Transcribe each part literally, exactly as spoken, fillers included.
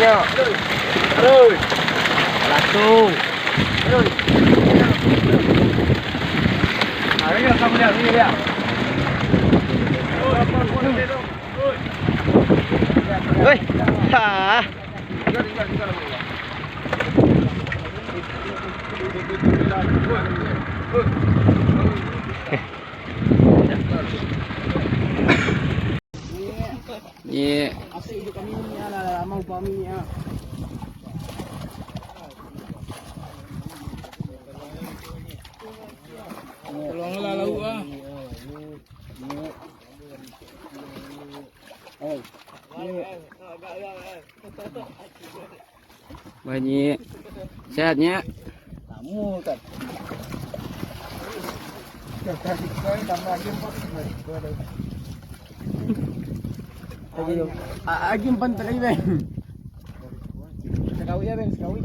Satu. Woi. Ha. Ni. Asik hidup kami ni, alah, lama upah kami ni, ah. Tolonglah lauk, ah. Banyak. Sehat, Nyak? Lamo kan. Agi empat tadi, Bang. Sekawik ya, Bang, sekawik.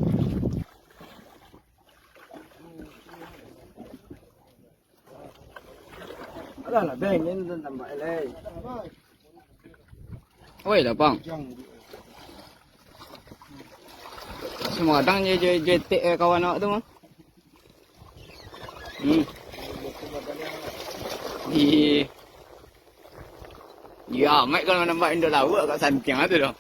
Alah lah, Bang, ini tambah elai. Oi, lapang. Semua kadang je, je, je tek, eh, kawan awak tu mah. Hmm. Iya. Ya, Mat kalau nampak indo lauk agak santiang tu dah.